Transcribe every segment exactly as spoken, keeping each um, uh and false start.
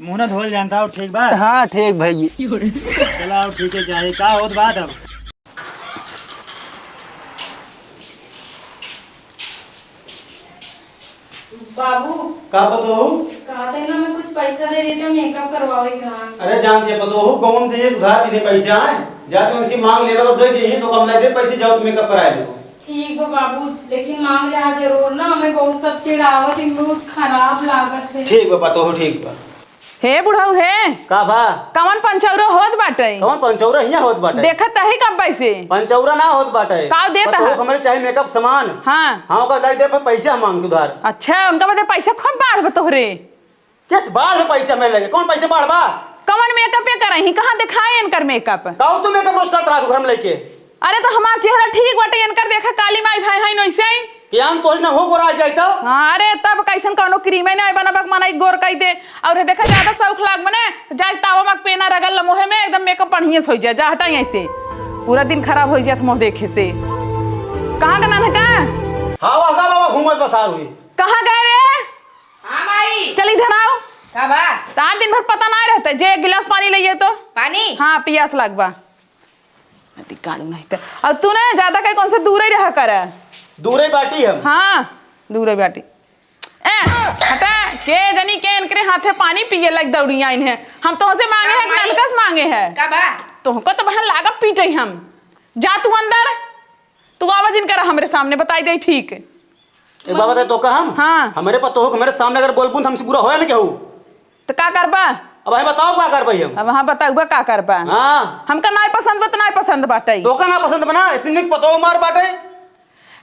मुँह ना धोल जानता हो, ठीक बा? हाँ, ठीक भइया। चला, ठीक है, चाहे का होत बात अब। बाबू, का पतोहू? कहा थे ना, मैं कुछ पैसा दे देते, मेकअप करवावे के रहन। अरे जान दिया पतोहू, कौन दे उधार दिने पैसे आए? जा तू उनसे मांग लेवे और दे दिए, तो कम नहीं दे पैसे, जाओ तू मेकअप करा लो। ठीक बा बाबू, लेकिन मांग रहा जरूर ना, हमें बहुत सब चिढ़ावत, इनमें कुछ खराब लागत है। ठीक बा पतोहू, ठीक बा। हे बुढ़ऊ हे। का बा? कवन पंचौरा होत बाटे? कवन पंचौरा हियां होत बाटे? देखत तही कब से। पंचौरा ना होत बाटे। का देत पतोहू है? हमरे चाही मेकअप सामान। हाँ। हाँ, ओकर लाई दे, पर पैसे हम मांग के उधार। अच्छा, उनका बदे पैसे खूब बाढ़ बा तोहरे। किस बाढ़ में पैसे हमें लगे? कौन पैसे बाढ़ बा? कवन मेकअप पे करही? कहाँ दिखाए इनकर मेकअप? काऊ तू मेकअप रोज करत रहा तू घर में लेके? अरे तो हमार चेहरा ठीक बाटे, इनकर देखा काली माई भाई हैं नइसे ही। कि आन तोहरी ना हो गोरा जाई तो? हाँ, अरे तब कैसन कौनो क्रीमे ना बनबक मनाई गोर कई दे। और देखा ज्यादा शौक लाग मने, जाए तावा मक पेना रगल ल मोहे में एकदम मेकअप बढ़िया से हो जाए। जा हटा यहीं से, पूरा दिन खराब हो जात मोह देखे से। कहाँ का नान है का? हाँ, वाह, वाह, वाह, घूमत बसार हुई। कहाँ गए रे? हाँ माई। चल इधर आओ। का बा? तार दिन भर पता ना रहता, जे एक गिलास पानी लइए तो। पानी? हाँ, पियास लाग बा। अति काड़ू नहीं तो। और तू ना ज्यादा कहीं कौन से दूर ही रहा कर। दूर ही बाटी हम। हाँ, दूर ही बाटी। ए, हटा, के जनी के इनकरे हाथे पानी पिए लग दौड़िया इन्हें। हम तो उसे मांगे का है, माई? नानकस मांगे है। का बा? तुमको तो बहन लागब पीटे हम। जा तू अंदर। तू आवाज इन करा हमरे सामने, बताई दे ठीक। एक बात बताए तो का हम? हाँ। हमरे पतोह के हमरे सामने अगर बोलबू न हमसे बुरा होया न केहू। तो का करबा? अब हमें बताओ का करबा हम? अब हाँ बताओ का करबा? हाँ। हमका नाय पसंद बा तो नाय पसंद बाटे। तो का ना पसंद बना? इतनी निक पतोह मार बाटे।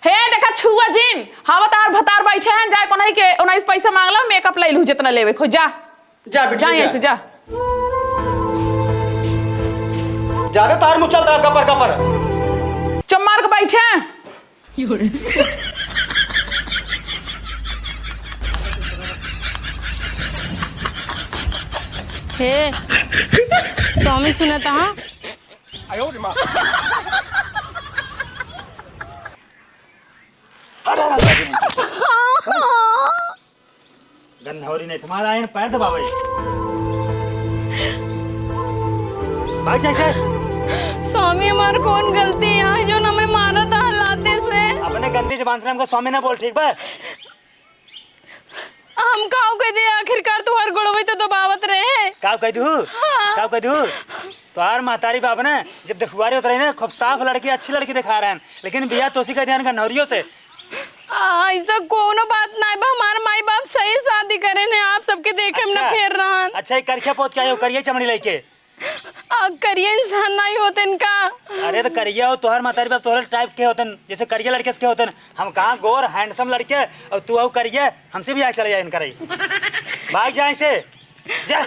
हे देखा छुआ जिन, हाँ बतार भतार बैठे हैं, जाए कोनाई के उन्नीस पैसा मांग लो, मेकअप ले लू जितना लेवे खो जा। जा बेटी, जा जा। यहाँ से, जा। ज्यादा तार मुँह चल रहा, कपर, कपर। चुप मार के बैठे। हे, स्वामी सुनत हा? गन्हौरी नहीं तुम्हारा आयन पैर दबावे। भाग जा इसे। स्वामी, हमार कौन गलती है जो ना मैं मारा था लाते से? अपने गंदी जबान से हमको स्वामी ना बोल, ठीक बा? हम काऊ कह दे, आखिरकार तुम्हार गोड़वे तो दबावत रहे। काऊ कह दू? हाँ। काऊ कह दू? तोहार महतारी बाप ने जब देखुआरी होत रही ना, खूब साफ लड़की, अच्छी लड़की दिखा रहे हैं, लेकिन बियाह तोसी कर दिया गन्हौरियों से। आ, ऐसा कोनो बात नाय बा, हमार माई बाप सही शादी करे ने, आप सबके देखे में ना अच्छा। फेर रहन। अच्छा, ये करिया पोत के आयो, करिया चमड़ी लेके। आ, करिया इंसान नहीं होते इनका। अरे तो करिया हो, तोहर महतारी बाप तोहरे टाइप के होते, जैसे करिया लड़के से के होते। हम कहाँ गोर हैंडसम लड़के और तू आओ करिया, हमसे भी आए चले जाए इनका रही। भाग जाए से। जा।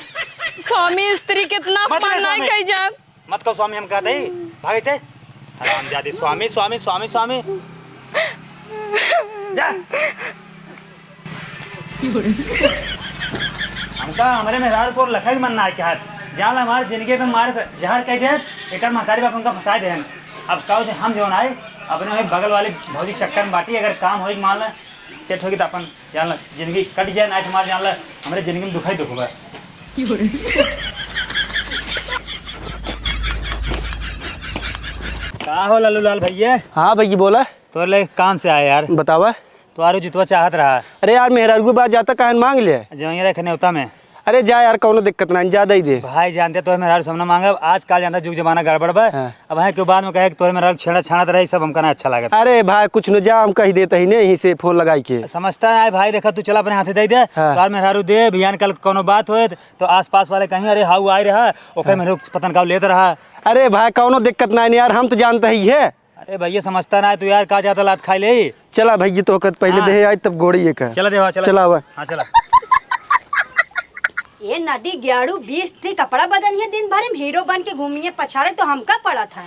स्वामी, स्त्री कितना मत अपमान ले नहीं स्वामी। कही जात। मत कहो स्वामी, हम कहते ही भागे से। हरामजादी स्वामी, स्वामी, स्वामी, स्वामी। जा। हमका हमरे मेहरारू को लखई मन ना चाहत। जान ला हमारे जिंदगी में मारे से जहर कह दे, एकर महतारी बाप हमका फंसा दे। अब का होते हम जौन आए, अपने वही बगल वाली भौजी चक्कर में बाटी, अगर काम होई मान ला, सेट होगी तो अपन जान ला, जिंदगी कट जाए, नाइट मार जान ला, हमरे जिंदगी में दुख ही दुख बा। का हो लालू लाल भैया? हाँ भैया बोला। तोरे लगे काम से आए यार। बतावा। तोहारो जितवा चाहत रहा। अरे यार मेहरारू के बात जाता काहे मांग ले? जौनिया रखे न्योता में। अरे जा यार कौनो दिक्कत ना, जा दे दे। भाई जानते तोहरे मेहरारू सामने मांगब, आजकल जानता जुग जमाना गड़बड़ बा। हाँ। अब है क्यों बाद में कहे कि तोहरे मेहरारू छेड़ा छाड़त रहे, सब हमका ना अच्छा लागत। अरे भाई कुछ न जा, हम कह देते ही नहीं से फोन लगाई के। समझता है भाई, देखा तू चला अपने हाथे दे दे। हाँ। तोहरे मेहरारू दे, बिहान कल कौनो बात होए तो आसपास वाले कहीं अरे हाउ आए रहा, ओकर हाँ। मेहरारू पतन का लेत रहा। अरे भाई कौनो दिक्कत ना है यार, हम तो जानते ही है। अरे भैया समझता ना है तू यार, का ज्यादा लात खाई ले। चला भैया तो कद पहले हाँ। दे आई तब गोड़ी ये का। चला देवा, चला। चला आवा। हाँ चला। ये नदी ग्याड़ू बीस ठी कपड़ा बदन है, दिन भर में हीरो बन के घूमिए पछाड़े तो हमका पड़ा था।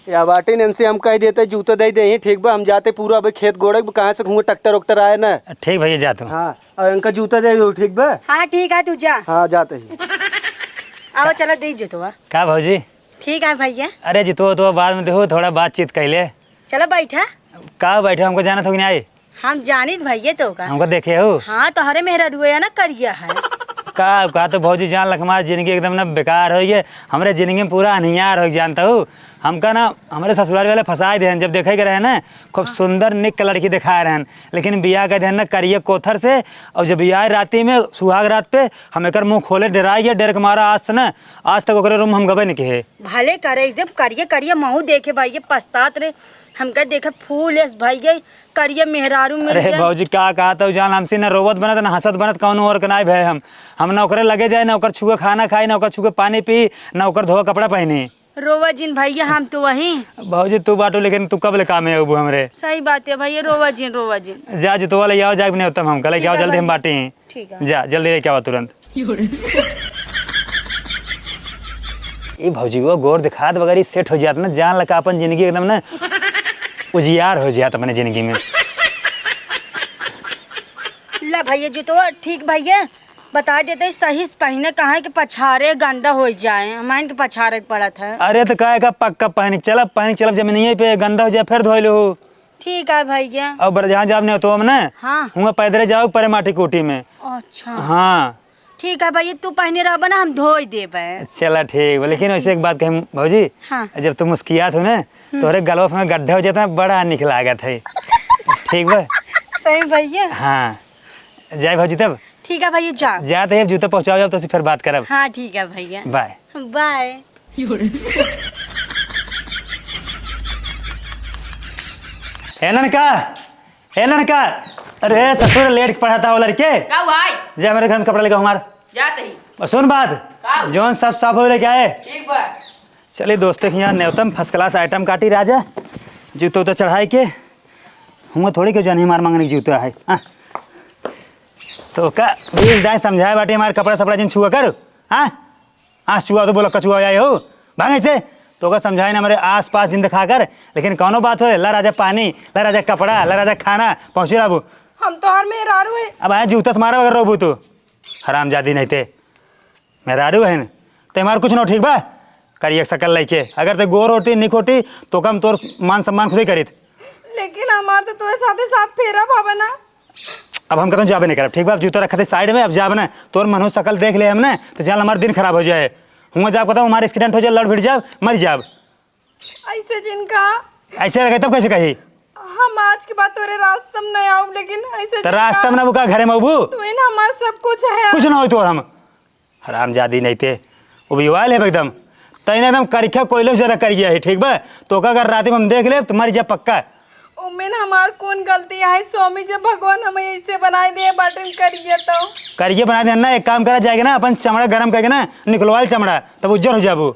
या बाटी नंसी हम कह देते जूता दे दे, ठीक बा, हम जाते पूरा अबे खेत गोड़े, कहाँ से घूमे ट्रैक्टर उक्टर आए ना। ठीक भैया जा तू। हाँ, और इनका जूता दे दो, ठीक बा? हाँ ठीक है तू जा। हाँ जाते ही। आवा चला दे जूतवा। का भौजी? ठीक है भैया। अरे जितवा तो बाद में देखो, थोड़ा बातचीत कैले। चलो बैठा। का बैठा, हमको जाना था कि नहीं आई? हम जानित भइया तो का। हमका देखे हो? हाँ, तोहरे मेहरारू है ना, करिया है। का, का तो भौजी जान लख, हमार जिंदगी एकदम ना बेकार होइ गए। हमरे जिंदगी में पूरा अनियार होइ, जानता हूँ। हमका ना हमरे ससुराल वाले फंसाए देहन, जब देखे के रहे ना, खूब हाँ। सुंदर निक लड़की दिखाए रहन, लेकिन बियाह कर देहन ना करिए कोथर से। और जब बियाह राती में, सुहाग रात पे, हम एकर मुंह खोले, डेराइ गए, डर के मारा आज से ना, आज तक ओकरे रूम हम गबे नहीं किहे। भले करे, एकदम करिए करिए, महू देखे भइया, पछतात रहे। हमका देखे फूल एस भइया, करिए मेहरारू मिल अरे गए। भौजी, का कहत हूँ जान, हमसे ना रोवत बनत, ना हंसत बनत, कौनो और के नाई भय हम। हम ना ओकरे लगे जाए, ना ओकर छुए खाना खाई, ना ओकर छुए पानी पी, ना ओकर धोआ कपड़ा पहनी। रोवा जिन भइया, हम तो वही। भौजी, तू बाटू, लेकिन तू कब ले काम में अबू हमरे? सही बात है भइया, रोवा जिन, रोवा जिन। जा, जुतवा ले आओ, जाके नेवतम हम, कल ठीक आओ, है जल्दी हम भइया। बाटी। ठीक है। जा, जल्दी लेके आओ तुरंत। ई भौजी, वो गोर दिखात बगैर ही सेट हो जात ना, जान लगा अपन जिंदगी एकदम ना उजियार हो जात अपने जिंदगी में। ला भइया, जुतवा ठीक भइया, बता देते सही से पहिने, काहे के पछारे गंदा हो जाए, हमारे के पछारे के पड़त है। अरे तो काहे का पक्का पहन के चलब, पहन के चलब, जमीनिये पे गंदा हो जाए फिर धोए लो। ठीक है भइया। अब बर-, जहाँ जाब नेवतवा में ना, हाँ। हुआं पैदरे जाओ परे माटी कोठी में। अच्छा। हाँ। ठीक है भइया, तू पहिने रहबा ना, हम धोई देबे। चला ठीक बा, लेकिन वैसे एक बात कही भौजी, हाँ। जब तू मुस्कियात हो ना, हम्म। तोहरे गलवा में गड्ढा हो जाता है, बड़ा निक लागत है। ठीक बा? सही भइया। हाँ। जाए भौजी तब? ठीक है भइया, जा। जा तो ये जूता पहुँचाओ, जब तो फिर बात करब। हाँ, ठीक है भइया। बाय। बाय। ए ननका, ए ननका, अरे ससुर लेट पढ़ाता हो लड़के। का भाई? जा मेरे घर में कपड़ा लेके हमार। जात ही। और सुन बात, का? जौन सब साफ हो लेके आए। ठीक बा। चलिए दोस्ते के यहाँ न्यूनतम first class item काटी राजा, जूता उता चढ़ाई के, हुआं थोड़ी के जानी हमार मांगने की जूता है, हाँ। तो का बीस दाई समझाए बाटे हमारे कपड़ा सपड़ा जिन छुआ कर, हाँ? हाँ, छुआ तो बोला कछुआ आए हो, भाग ऐसे। तो का समझाए ना हमारे आस पास जिन दिखा कर, लेकिन कौनो बात हो, ला राजा पानी, ला राजा कपड़ा, ला राजा खाना, पहुँचे रहबू। हम तो हर मेहरारू है। अब आए जूता से मारा अगर रहबू तू, हरामजादी नहीं ते। मेहरारू है न, ते हमार कुछ न ठीक बा? करिए शकल लइके, अगर ते गोर होती, निक होती, तो कम तोर मान सम्मान खुदे करीत। लेकिन हमार तो तोरे साथे साथ फेरा बाबा ना। अब हम कहते जाबे नहीं करब, ठीक बा? अब जूता रखते साइड में, अब जाब ना, तोर मनहू शकल देख ले हमने, तो जान हमार दिन खराब हो जाए। हुआं जाब कहता हूँ, हमार accident हो जाए, लड़ भिड़ जाब, मर जाब। ऐसे जिन कहा। ऐसे लगे तब कैसे कही? हम आज के बाद तोरे रास्ता में नहीं आऊब, लेकिन ऐसे तो जिन रास्ता कहा। में ना बुका घरे में अबू? तू ही ना हमार सब कुछ है। कुछ ना होई तोर हम। हरामजादी नहीं ते। वो भी वाल है एकदम। तैने एकदम करिखा कोयले से ज्यादा कर गया है, ठीक बा? तो का अगर रात में हम देख ले तो मर जा पक्का। ओमे ना हमार कौन गलती है स्वामी, जब भगवान हमें ऐसे बनाए दिए बाटन करिए तो। करिए बना दे ना, एक काम करा जाएगा ना, अपन चमड़ा गरम करके ना निकलवाल चमड़ा, तब उज्जर हो जाबू।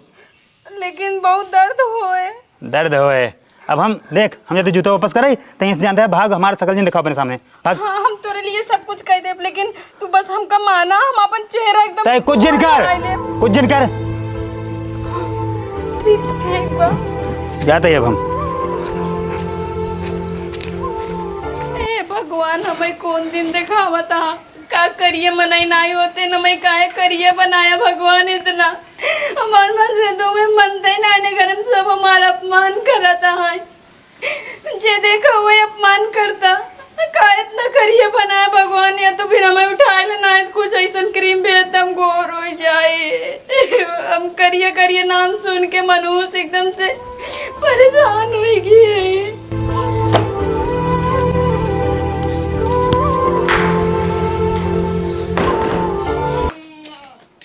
लेकिन बहुत दर्द होए। दर्द होए। अब हम, देख, हम जब जूता वापस करे, तो यहीं से जानते हैं, भाग, हमारा शकल जिन दिखाओ अपने सामने, भाग। हाँ, हम तोरे लिए सब कुछ कह देब, लेकिन तू बस हमका माना, हम अपन चेहरा एकदम तय कुछ जिन कर, बनाए लेब। कुछ जिन कर। ठीक, ठीक बा। जाते ही अब हम। ए भगवान, हमें कौन दिन दिखावता? का करिए मनई नाई होते न, मैं काहे करिए बनाया भगवान इतना। हमार मन से तो मैं मनते ही ना, ने घर में सब हमारा अपमान करता है। जे देखा वही अपमान करता। का इतना करिए बनाया भगवान, या तो फिर हमें उठाए ले ना, कुछ ऐसन क्रीम भेज दम गोर हो जाए। हम करिए करिए नाम सुन के मनहूस एकदम से परेशान हुई गई।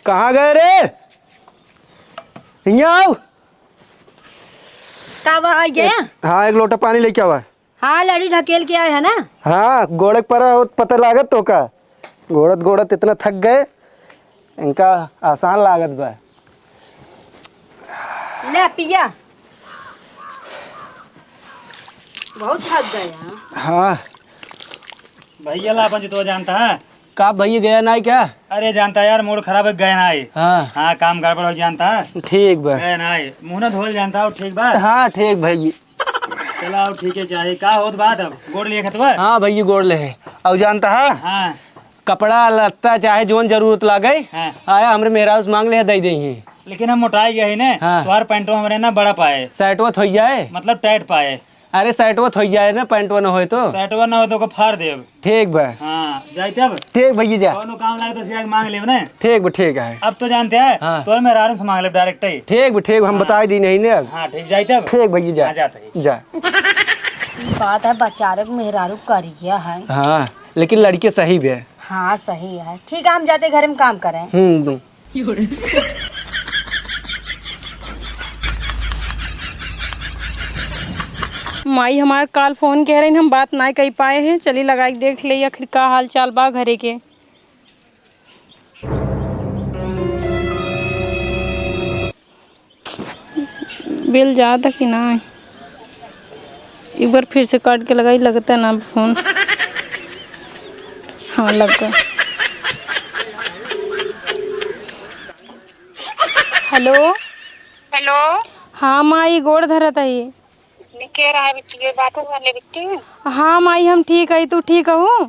कहाँ गए रे? हियाँ आओ। का बा, आ गया? हाँ, एक लोटा पानी लेके आवा। हाँ, लड़ी ढकेल के आए है ना? हाँ, गोड़े पर पता लागत तो का? गोड़त गोड़त इतना थक गए, इनका आसान लागत बा। ले पिया। बहुत थक गया। हाँ। भैया ला अपन जितवा जानता है। का भैया गया नाई क्या? अरे जानता है यार, मूड खराब है, गया नाई। हाँ। हाँ, काम गड़बड़ हो जानता है। ठीक बा। गया नाई, मुँह ना धोल जानता हो, ठीक बा? हाँ, ठीक भैया। चला, ठीक है, चाहे का होत बात अब, गोड़ लिए खतवा? हाँ भैया, गोड़ ले है। और जानता है? हाँ। कपड़ा लत्ता चाहे जोन जरूरत लागे, हाँ। आया हमरे मेहरारू से मांग ले, दे दे ही। लेकिन हम मोटाई गए ही ने, हाँ। तोहार पैंटो हमरे ना बड़ा पाए। शर्टवा थोई जाए। मतलब टाइट पाए। अरे, शर्टवा थोई जाए ना, पैंटवा न होए तो। शर्टवा न होए तो ओके फाड़ देब। ठीक बा। हाँ, जाइत अब। ठीक भैया, जा। कौनो काम लागे तो सिया के मांग लेब ना। ठीक बा, ठीक है। अब तो जानते हैं, हाँ। तोर मेहरारू से मांग लेब direct ही। ठीक बा, ठीक, हम हाँ। बताई दी नहीं ने अब। हाँ, ठीक, जाइत अब। ठीक भैया, जा। हाँ, जात है। जा। बात है, बेचारे के मेहरारू करिया है। हाँ, लेकिन लड़के सही बे। हाँ, सही है। ठीक है, हम जाते घर में काम करें। हम्म। माई हमार काल फोन कह रही, हम बात ना कर पाए हैं। चली लगाई के देख ले आखिर का हाल चाल बा घरे के। बिल जाता कि ना? एक बार फिर से काट के लगाई, लगता ना फोन। हाँ, लग गया। हेलो। हेलो। हाँ माई, गोड़ धरत हई। निके रहा बिट्टी, ये बाटू वाले बिट्टी। हाँ माई, हम ठीक हई, तू ठीक हऊ?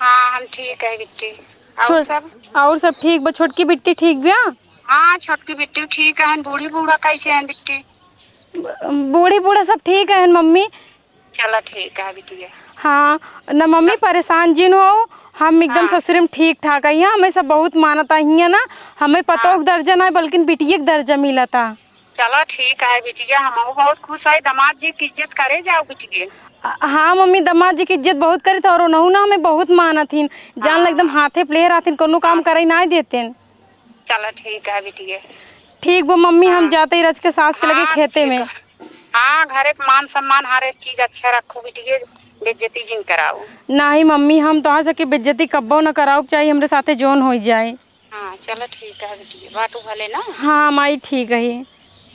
हाँ, हम ठीक है बिट्टी। और छोट-, सब? और सब ठीक बा? छोटकी बिट्टी ठीक बा? हाँ, छोटकी बिट्टी ठीक है। बूढ़ी बूढ़ा कैसे हैं बिट्टी? बूढ़ी बूढ़ा सब ठीक है मम्मी। चला ठीक है बिटिया। हाँ, न मम्मी परेशान जिन हो, हम एकदम हाँ। ससुरे में ठीक ठाक है। यहाँ हमें सब बहुत मानता ही है ना, हमें पतोह हाँ। के दर्जा ना है बल्कि बिटिया के दर्जा मिलता। चला ठीक है बिटिया, हमहू बहुत खुश है। दामाद जी की इज्जत करे जाओ बिटिया। अ, हाँ मम्मी, दामाद जी की इज्जत बहुत करित और ओनहू ना हमें बहुत मानत हिन। जान ला हाँ। एकदम हाथे पे ले रहथिन, कोनो काम हाँ। करे ना देतेन। चला ठीक है बिटिया। ठीक बा मम्मी, हम हाँ। जाते ही रच के सास के लगे हाँ, खेते ठीक में। है। हाँ, घर एक मान सम्मान हर एक चीज अच्छा रखो बिटिया, बेइज्जती जिन कराओ। नहीं मम्मी, हम तोहार सबके बेइज्जती कब्बो न कराओ, चाहे हमरे साथे जौन हो जाए। हाँ, चला ठीक है बिटिया, बाटू भले ना? हाँ माई, ठीक है।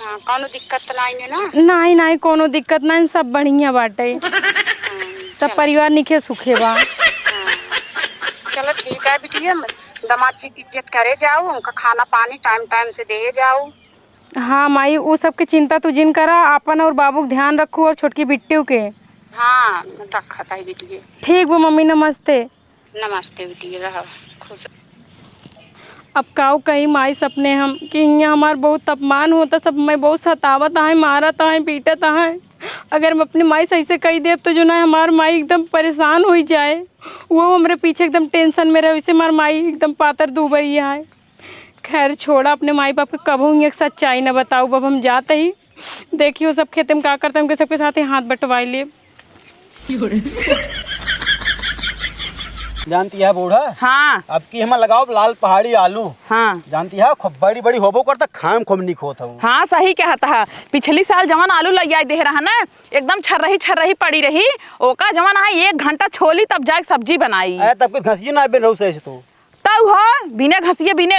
हाँ, कौनो दिक्कत तो नाई ने ना? नाई, नाई, कौनो दिक्कत नाई, सब बढ़िया बाटे। हाँ, सब चला। परिवार निके सुखे बा। हाँ। चला ठीक है बिटिया, दामाद जी की इज्जत करे जाओ, उनका खाना पानी टाइम टाइम से दे जाओ। हाँ माई, उ सबके चिंता तू जिन करा, आपन और बाबू के ध्यान रखू और छोटकी बिट्टू के। हाँ, रखत है बिटिया। ठीक बा मम्मी, नमस्ते। नमस्ते बिटिया, रहो खुश। अब काऊ कही माई सपने हम कि हियाँ हमार बहुत अपमान होता, सब मैं बहुत सतावत आहे, मारत आहे, पीटत आहे। अगर हम अपने माई से ऐसे कही देब तो जो ना हमार माई एकदम परेशान होइ जाए, वो हमरे पीछे एकदम tension में रहे, वैसे हमार माई एकदम पातर दुबई आहे। खैर छोड़ा, अपने माई बाप के कबहू हियाँ के सच्चाई न बताऊ। अब हम जात ही, देखियो सब खेते में का करता, उनके सबके साथे हाथ बटवाई लेब। जानती है बूढ़ा? हाँ। अब की हम लगाओ लाल पहाड़ी आलू। हाँ। जानती है, खूब बड़ी बड़ी होबो करता, खाए में खूब निक होत हऊ। हाँ, सही कहत है। पिछली साल जवन आलू लइया दे रहा ना, एकदम छर्रही छर्रही पड़ी रही। ओका जवन है एक घंटा छोली तब जाके सब्जी बनाई। अरे तब कुछ घसिए ना बिन रहू सही से तू। तऊ हो, बिने घसिए बिने।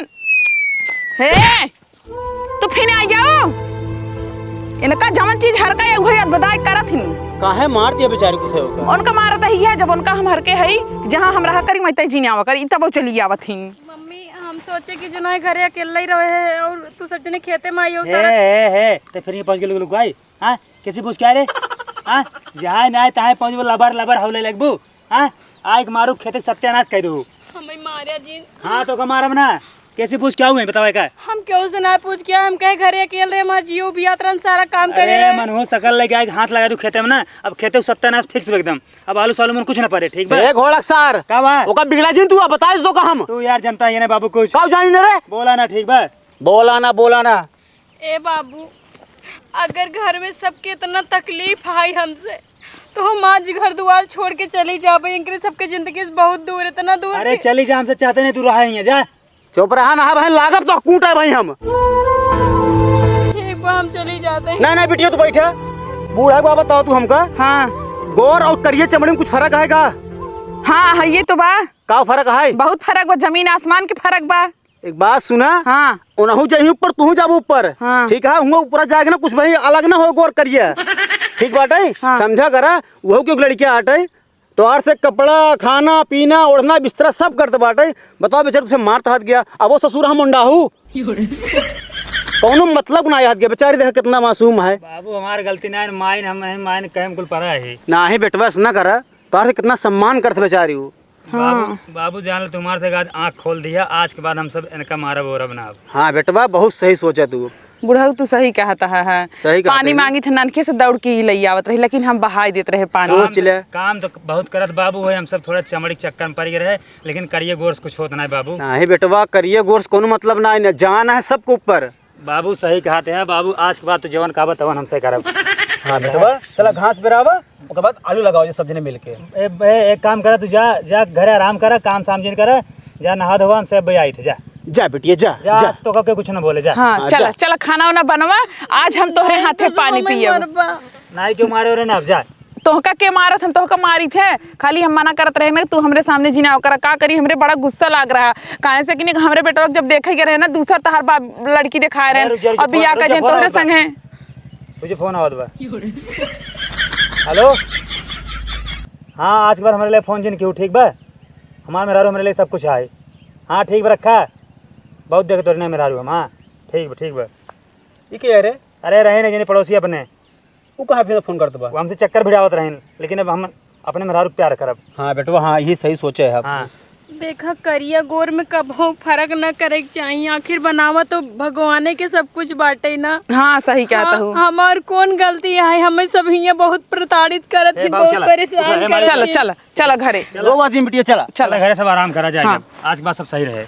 हे, तू फिर आ जाओ। इनका जवन चीज हरका है, उहे अदबदाई करत हिन। काहे मारती है बेचारी को से होकर? उनका मारत ही है, जब उनका हम हरके हई, जहाँ हम रहा करी, वहीं तय जीने आवा करी, तब वो चली आवत हिन। मम्मी, हम सोचे कि जो ना घरे अकेले ही रहे है और तू सब जने खेते में आई हो हे, सारा। हे, हे, तो फिर ये पहुँच गए लोग, लोग भाई। हाँ, कैसी पूछ क्या रे? हाँ, जहाँ ना आए, तहाँ पहुँच वो लबर, लबर हौले लगबू। हाँ, आइक मारू खेते सत्यानाश कर दू। हमें मारे जिन। हाँ, तो का मारब ना? कैसी पूछ क्या हुए, बताओ का? हम क्यों से ना पूछ क्या, हम कहे घरे अकेले रहे, हमार जियो बियात रहन, सारा काम करे अरे, रहे। मन हो सकल लेके आइक हाथ लगा दू खेते में ना, अब खेते सत्यानाश fix बा एकदम। अब आलू सालू में कुछ ना परे, ठीक बा? ए घोड़क सार। का बा? ओका बिगड़ा जिन तू, अब बताए तो का हम? तू यार जनता ही है ना बाबू कुछ। का जानी ना रे? बोला ना, ठीक बा? बोला ना, बोला ना। ए बाबू, अगर घर में सबके इतना तकलीफ है हमसे, तो हम आज घर दुआर छोड़ के चली जाबे। इनके सबके जिंदगी से बहुत दूर, इतना दूर अरे कि चली जा, हमसे चाहते नहीं तू रहा ही है, जा। चुप रहा ना भाई, लागब तो कूटे भाई हम। ठीक बा, हम चली जाते हैं। नहीं, नहीं बिटिया, तू बैठा। बूढ़ा बा, बताओ तू हमका। हाँ। गोर और करिए चमड़ी में कुछ फर्क है का? हाँ, है ये तो बा। का फर्क है? बहुत फर्क बा, जमीन आसमान के फर्क बा। एक बात सुना। हाँ। ओनहू जाई ऊपर, तू जाबू ऊपर। हाँ। ठीक है, हुआ ऊपर जाएगा ना, कुछ भाई अलग ना हो गोर करिए। ठीक बाटे? हाँ। समझा करा, वहू के लड़किया आटे, तोहार से कपड़ा, खाना, पीना, ओढ़ना, बिस्तरा सब करत बाटे। बताओ बेचारा, तुझसे मारत हाथ गया, अब वो ससुर हम उंडाहू। कौनो मतलब ना याद गया, बेचारी देखा कितना मासूम है। बाबू, हमार गलती ना है, माइन हम, हम माइन कहम कुल परा है। नाही बेटवा, ऐसा ना करा, तोहार से कितना सम्मान करत बेचारी हो। हाँ। बाबू, बाबू जान ले, तुम्हारे से आज आँख खोल दिया, आज के बाद हम सब इनका मारब ओरब ना अब। हाँ बेटवा, बहुत सही सोचा तू। बुढ़ऊ, तू सही कहत ह। सही कहत पानी है। मांगित ह, ननखे से दौड़ के ई लई आवत रही, लेकिन हम बहाई देत रहे पानी। सोच ले। काम तो बहुत करत बाबू है, हम सब थोड़ा चमड़ी के चक्कर में पड़ गए रहे, लेकिन करिए गोर से कुछ होत नहीं बाबू। नहीं बेटवा, करिए गोर से कोनो मतलब नहीं न, जान है सबके ऊपर। बाबू सही कहत है बाबू, आज के बाद तो जवन कहबा तवन हमसे करब। हाँ बेटवा, चला घास पेरावा, ओकर बाद आलू लगाओ जे सब जने मिलके। ए, ए, एक काम करा, तू जा, जा घरे आराम करा, काम साम जिन करा, जा नहा धोवा, हमसे अब्बे आई थे, जा। जा बिटिया, जा, जा, जा। आज तो के कुछ ना बोले, जा। हाँ, हाँ, चला, जा। चला, खाना वाना बनवा, आज हम तोहरे हाथे पानी पियब। नहीं क्यों मारे रे ना, अब जा। तोहका के मारत, हम तोहका मारी थे? खाली हम मना करत रहे ना, तू हमरे सामने जिन आवा करा। का करी, हमरे बड़ा गुस्सा लाग रहा, काहे से कि नहीं, हमरे बेटवा के जब देखे के रहे ना, दूसर तहार बाप लड़की देखाए रहे, रुक जा, रुक जा, और बियाह कर देन तोहरे संगे। तुझे फोन आवत बा। हेलो, हाँ, आज के बाद हमरे लिए फोन जिन क्यों, ठीक बा? हमार मेहरारू हमरे लिए सब कुछ है। हाँ, ठीक बा, रखा। बहुत देख तोरे नहीं मेहरारू हम, हाँ, ठीक बा, ठीक बा। ई के है रे? अरे, रहे ना, जने पड़ोसी अपने। उ कहाँ फिर फोन करत बा? वो हमसे चक्कर भिड़ावत रहिन, लेकिन अब हम अपने मेहरारू के प्यार करब। हाँ बेटवा, हाँ, यही सही सोचे है। हाँ। देखा, करिया गोर में कबहूँ फर्क न करे के चाहिए, आखिर बनावा तो भगवाने के सब कुछ बाटे ना। हाँ, सही कहत हूँ। हमार कौन गलती है, हमें सब हियाँ बहुत प्रताड़ित करत ही, बहुत परेशान करत ही। चला, चला, चला घरे। चला। रो बाजी बिटिया, चला। चला घरे, सब आराम करा जाए। हाँ। आज के बाद सब सही रहे।